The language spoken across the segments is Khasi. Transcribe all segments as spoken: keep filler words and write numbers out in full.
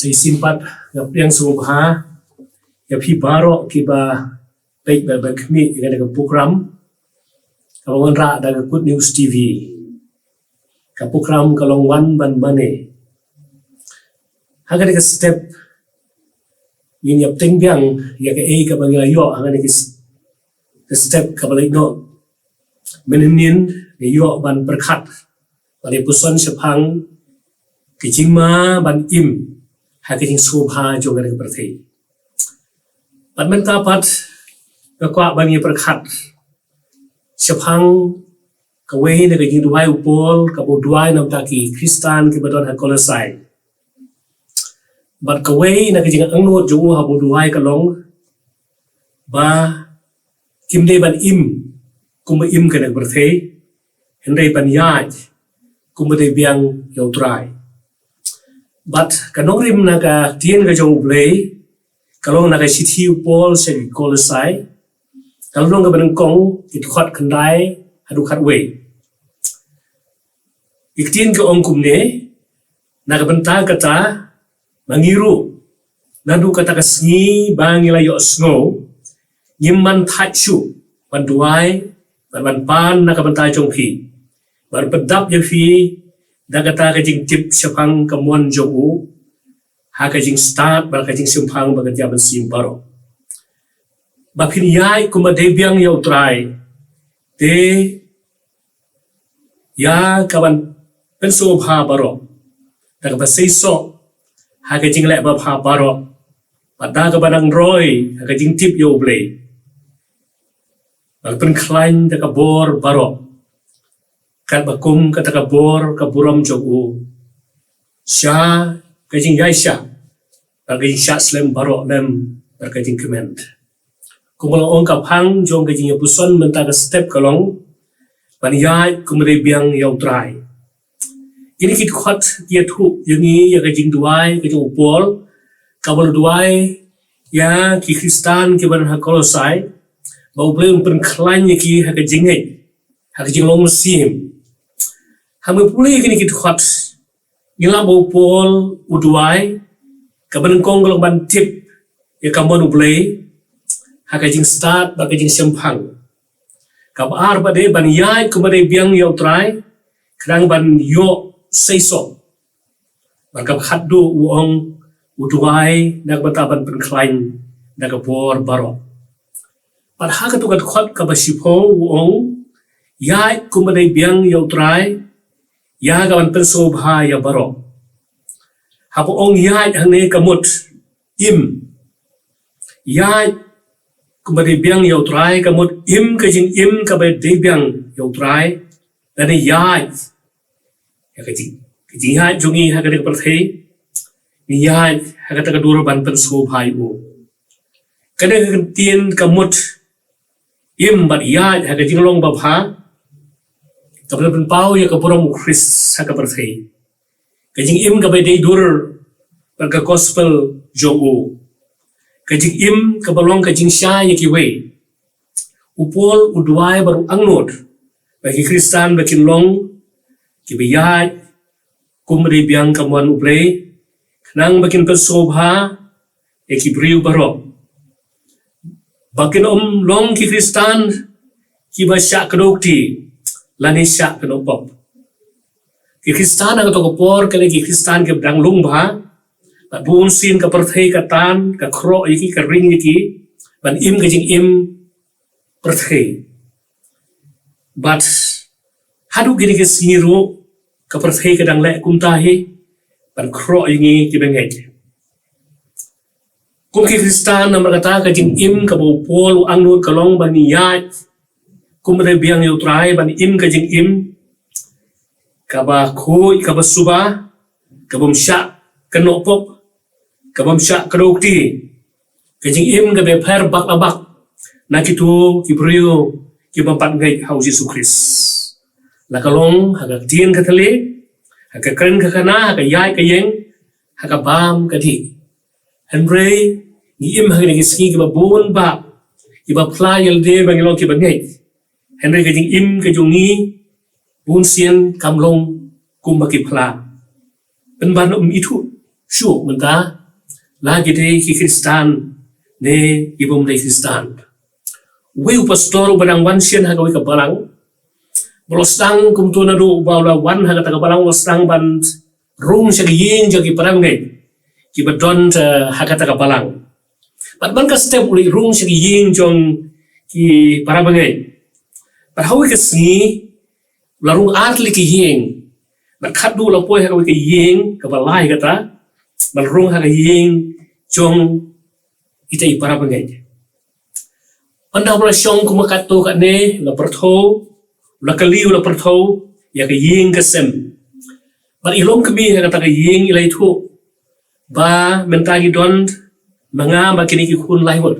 Sa shisien pat nga pdiang sngewbha ïa phi baroh kiba peit bad ba khmih ïa kane ka program kaba wanrah da ka Good News T V. Ka program ka long Wan Ban Mane. Ha kane ka step ngin ïa pteng biang ïa kaei kaba ngi la ïoh ha kane ka s-, ka step kaba leit noh. Mynhynnin ngi ïoh ban pyrkhat ban ïa puson shaphang ka jingma ban im ha ka jingsngewbha jong kane ka pyrthei. Bad mynta pat nga kwah ban ïa pyrkhat shaphang kawei na ka jingduwai u Paul kaba u duwai na ka bynta ki Khristan kiba don ha Kolosai. Bad kawei na ka jingangnud jong u haba u duwai ka long ba kim dei ban im kumba im kane ka pyrthei, hynrei ban ïaid kumba dei biang ïa u Trai. Bad ka nongrim na ka ktien ka jong U Blei ka long na ka shithi u Paul sha ki Kolosai, ka lynnong kaba nyngkong, ki dkhot khyndai haduh khatwei. Ki ktien ki ong kumne: Na ka bynta kata, ma ngi ruh, naduh kata ka sngi ba ngi la ïohsngew, ngim man thait shuh ban duwai bad ban pan na ka bynta jong phi, ban pyndap ïa phi da kata ka jingtip shaphang ka mon jong u ha ka jingstad bad ka jingshemphang bad ka jingïaid mynsiem baroh, ba phin ïaid kumba dei biang ïa u Trai, te ïa kaban pynsngewbha baroh da kaba seisoh ha ka jingleh babha baroh, bad da kaba nang roi ha ka jingtip ïa U Blei, bad pynkhlaiñ da ka bor baroh, katba kum kata ka bor ka burom jong u, sha ka jingïaishah bad ka jingshah slem baroh lem bad ka jingkmen. Kumba la ong, ka phang jong ka jingïapuson mynta ka step ka long ban ïaid kumba dei biang ïa u Trai. Kine ki dkhot ki ïathuh ïa ngi ïa ka jingduwai ka jong u Paul, kaba u duwai ïa ki Khristan kiba don ha Kolosai, ba U Blei un pynkhlaiñ ïa ki ha ka jingngeit, ha ka jinglong mynsiem. Haba ngi pule ïa kine ki dkhot, ngi lap ba u Paul u duwai kaba nyngkong ka long ban tip ïa ka mon U Blei ha ka jingstad bad ka jingshemphang. Kaba ar pat de ban ïaid kumba dei biang ïa u Trai, khnang ban ïoh seisoh. Bad kaba khatduh u ong u duwai na ka bynta ban pynkhlaiñ da ka bor baroh. Bad ha katu ka dkhot kaba shiphew u ong, ïaid kumba dei biang ïa u Trai, ïa kaban pynsngewbha ïa baroh. Haba ong ïaid hangne ka mut im. Ïaid kumba dei biang ïa u Trai ka mut im ka jingim kaba dei biang ïa u Trai, lane ïaid ïa ka jing, ka jingïaid jong ngi ha kane ka pyrthei, ngi ïaid ha kata ka dur ban pynsngewbha ïa u. Kane ka ktien ka mut im bad ïaid ha ka jinglong babha, kaba pynpaw ïa ka burom u Khrist ha ka pyrthei. Ka jingim kaba dei dur bad ka gospel jong u. Ka jingim kaba long ka jingshai ïa kiwei. U Paul u duwai bad u angnud ba ki Khristan ba kin long kiba ïaid kumba dei biang ka mon U Blei, khnang ba kin pynsngewbha ïa ki briew baroh, ba kin ym long ki Khristan kiba shah kdew kti lane shah kynnoh pop. Ki Khristan ha kato ka por ki long ki Khristan kiba dang lung bha, bad bunsien ka pyrthei ka tan, ka khroh ïa ki, ka ring ïa ki ban im ka jingim pyrthei. Bad haduh kine ki sngi ruh ka pyrthei ka dang leh kumta hi ban khroh ïa ngi kiba ngeit. Kum ki Khristan, namar kata ka jingim kaba u Paul u angnud ka long ban ïaid kumba dei biang ïa u Trai, ban im ka jingim kaba khuid, kaba suba, kabym shah kynnoh pop, kabym shah kdew kti. Ka jingim kaba pher bak la bak na kito ki briew kiba pat ngeit ha u Jisu Khrist, la ka long ha ka ktien ka thylliej, ha ka kren ka khana, ha ka ïaid ka ïeng, ha ka bam ka dih. Hynrei ngi im ha kine ki sngi kiba bun bah, kiba phla ïa lade ba ngi long kiba ngeit. Hynrei ka jingim ka jong ngi bunsien kam long kumba ki phla. Pynban ym ithuh shuh mynta, la ki dei ki Khristan ne ki bym dei Khristan. Uwei u pastor uba dang wan shen ha kawei ka balang, ba u la sdang kumto naduh ba u la wan ha kata ka balang, u la sdang ban rung sha ki ïing jong ki para bangeit kiba don, eh, ha kata ka balang. Bad man ka step u la rung sha ki ïing jong ki para bangeit. Bad ha kawei ka sngi u la rung ar tylli ki ïing. Bad khatduh u la poi ha kawei ka ïing kaba lai kata, bad rung ha ka ïing jong kita i para bangeit. Ynda u la shong kumba katto katne, u la pyrthuh, u la kylli, u la pyrthuh ïa ka ïing ka sem. Bad i longkmie ha kata ka ïing i la ïathuh ba mynta ngi don ma nga bad kine ki khun lai ngut.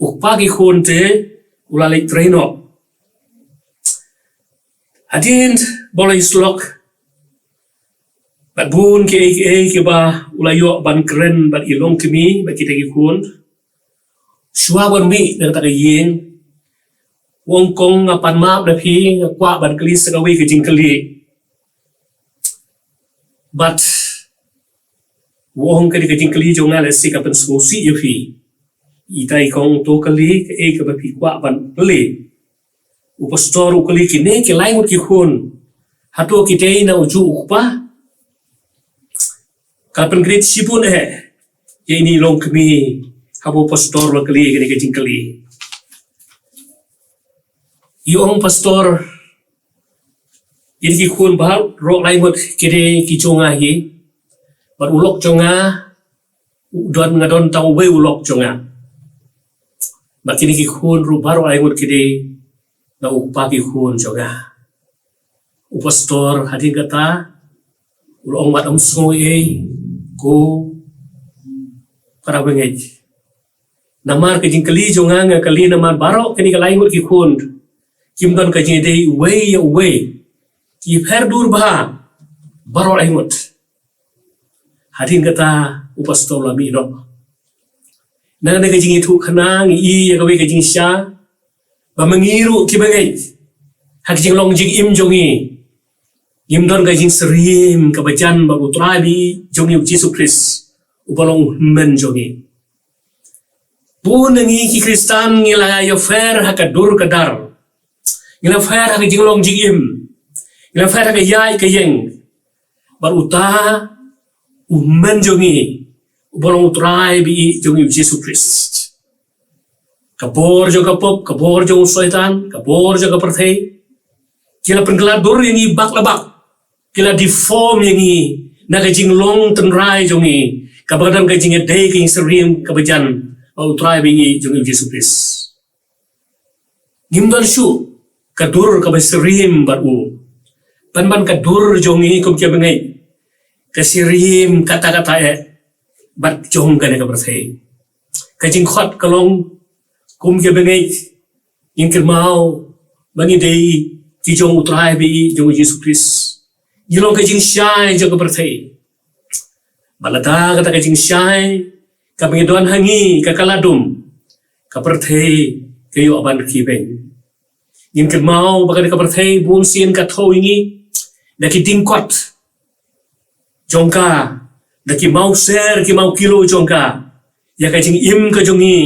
U kpa ki khun te u la leit trei noh. Hadien ba u la ïasyllok bad bun kiei kiei kiba u la ïoh ban kren bad i longkmie bad kita ki khun, shuwa ban mih na kata ka ïing, u ong, kong, nga pan map na phi, nga kwah ban kylli sa kawei ka jingkylli. Bad u ong, kane ka jingkylli jong nga lehse ka pynsngewsih ïa phi. Ita i kong, to kylli kaei kaba phi kwah ban kylli. U pastor u kylli kine ki lai ngut ki khun, hato ki dei na uju u kpa? Ka pynkhreh shibun eh ïa ine i longkmie haba u pastor u la kylli kane ka jingkylli. I ong, pastor, ine ki khun baroh lai ngut ki dei ki jong nga hi. Bad u lok jong nga u don, nga don tang uwei u lok jong nga. Bad kine ki khun ruh baroh lai ngut ki dei na u kpa ki khun jong nga. U pastor hadien kata u la ong, wat ym sngew ei ei ko para bangeit. Namar ka jingkylli jong nga, nga kylli namar baroh kine ki lai ngut ki khun kim don ka jingïadei uwei ïa uwei. Ki pher dur bha baroh lai ngut. Hadien kata u pastor u la mih noh. Na kane ka jingïathuh khana ngi i ïa kawei ka jingshai ba ma ngi ruh ki bangeit ha ka jinglong jingim jong ngi, ngim don ka jingsyriem kaba jan bad u Trai baieit jong ngi u Jisu Khrist uba long u hynmen jong ngi. Bun na ngi ki Khristan ngi la ïapher ha ka dur ka dar. Ngi la pher ha ka jinglong jingim. Ngi la pher ha ka ïaid ka ïeng. Bad uta u hynmen jong ngi uba long u Trai baieit jong ngi u Jisu Khrist. Ka bor jong ka pop, ka bor jong u Soitan, ka bor jong ka pyrthei, ki la pynkylla dur ïa ngi bak la bak. Ki la deform ïa ngi na ka jinglong tynrai jong ngi kaba ka don ka jingïadei ka jingsyriem kaba jan bad u Trai baieit jong ngi u Jisu Khrist. Ngim don shuh ka dur kaba syriem bad u. Pynban ka dur jong ngi kum ki bangeit ka syriem katta katta eh bad jong kane ka pyrthei. Ka jingkhot ka long kum ki bangeit ngin kynmaw ba ngi dei ki jong u Trai baieit jong u Jisu Khrist. Ngi long ka jingshai jong ka pyrthei. Bad lada kata ka jingshai kaba ngi don ha ngi ka kylla dum, ka pyrthei ka ïoh ban kibeiñ. Ngin kynmaw ba kane ka pyrthei bun sien ka thew ïa ngi da ki dingkot jong ka, da ki mawser ki mawkilo jong ka ïa ka jingim ka jong ngi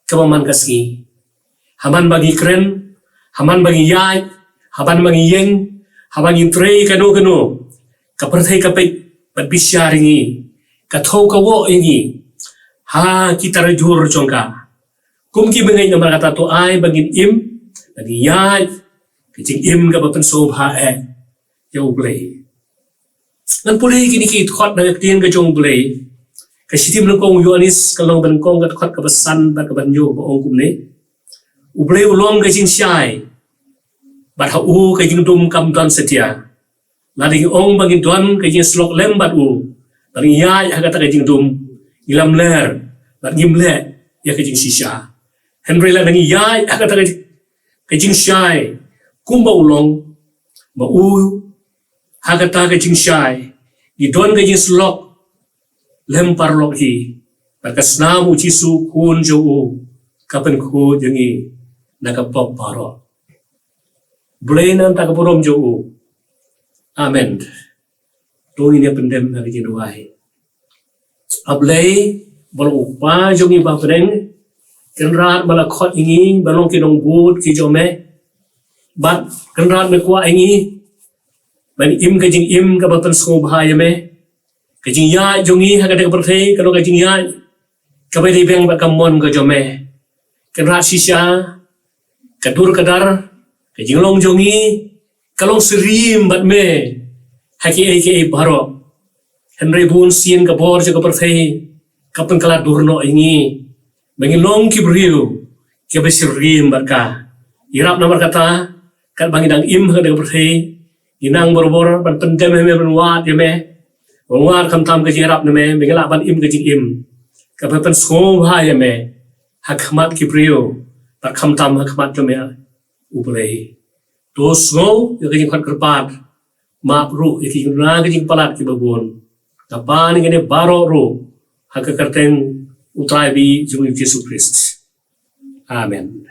kaba man ka sngi. Ha man ba ngi kren, ha man ba ngi ïaid, ha man ba ngi ïeng, ha man ba ngi trei kano kano, ka pyrthei ka peit bad bishar ïa ngi, ka thew ka woh ïa ngi ha ki tarajur jong ka. Kum ki bangeit namar kata to ai ba ngin im, ba ngin ïaid ka jingim kaba pynsngewbha eh ïa U Blei. Ngan pule kine ki dkhot na ka ktien ka jong U Blei. Ka shithi nyngkong u Ïoannis ka lynnong ba nyngkong, ka dkhot kaba san bad kaba hynñiew ba ong kumne: U Blei u long ka jingshai, bad ha u ka jingdum kam don satia. Lada ngi ong ba ngi don ka jingïasyllok lem bad u, bad ngi ïaid ha kata ka jingdum, ngi lamler bad ngim leh ïa ka jingshisha. Hynrei lada ngi ïaid ha kata ka jingshai kumba u long, ba u ha kata ka jingshai ngi don ka jingïasyllok lem paralok hi, bad ka snam u Jisu Khun jong u ka pynkhuid ïa ngi na ka pop baroh. Blei nang ta ka burom jong u. Amen. To ngin ïa pyndem ha ka jingduwai. A Blei, ba long u Kpa jong ngi ba ha bneng, Kynrad ba la khot ïa ngi ban long ki nongbud ki jong me. Bad Kynrad me kwah ïa ngi ban im ka jingim kaba pynsngewbha ïa me. Ka jingïaid jong ngi ha kane ka pyrthei ka long ka jingïaid kaba dei biang bad ka mon ka jong me. Kynrad shisha, ka dur ka dar, ka jinglong jong ngi ka long syriem bad me ha kiei kiei baroh. Hynrei bun sien ka bor jong ka pyrthei ka pynkylla dur noh ïa ngi ba ngin long ki briew kiba syriem bad ka. Ïarap namar kata, katba ngi dang im ha kane ka pyrthei, ngi nang barabor ban pyndem ha me, ban wad ïa me, ban wad khamtam ka jingïarap na me, ba ngin lah ban im ka jingim kaba pynsngewbha ïa me ha khmat ki briew bad khamtam ha khmat jong me, U Blei. To sngew ïa ka jingkhot kyrpad, map ruh ïa ki jingduna ka jingpalat kiba bun. Nga pan ïa kine baroh ruh ha ka kyrteng U Trai baieit jong ngi U Jisu Khrist. Amen.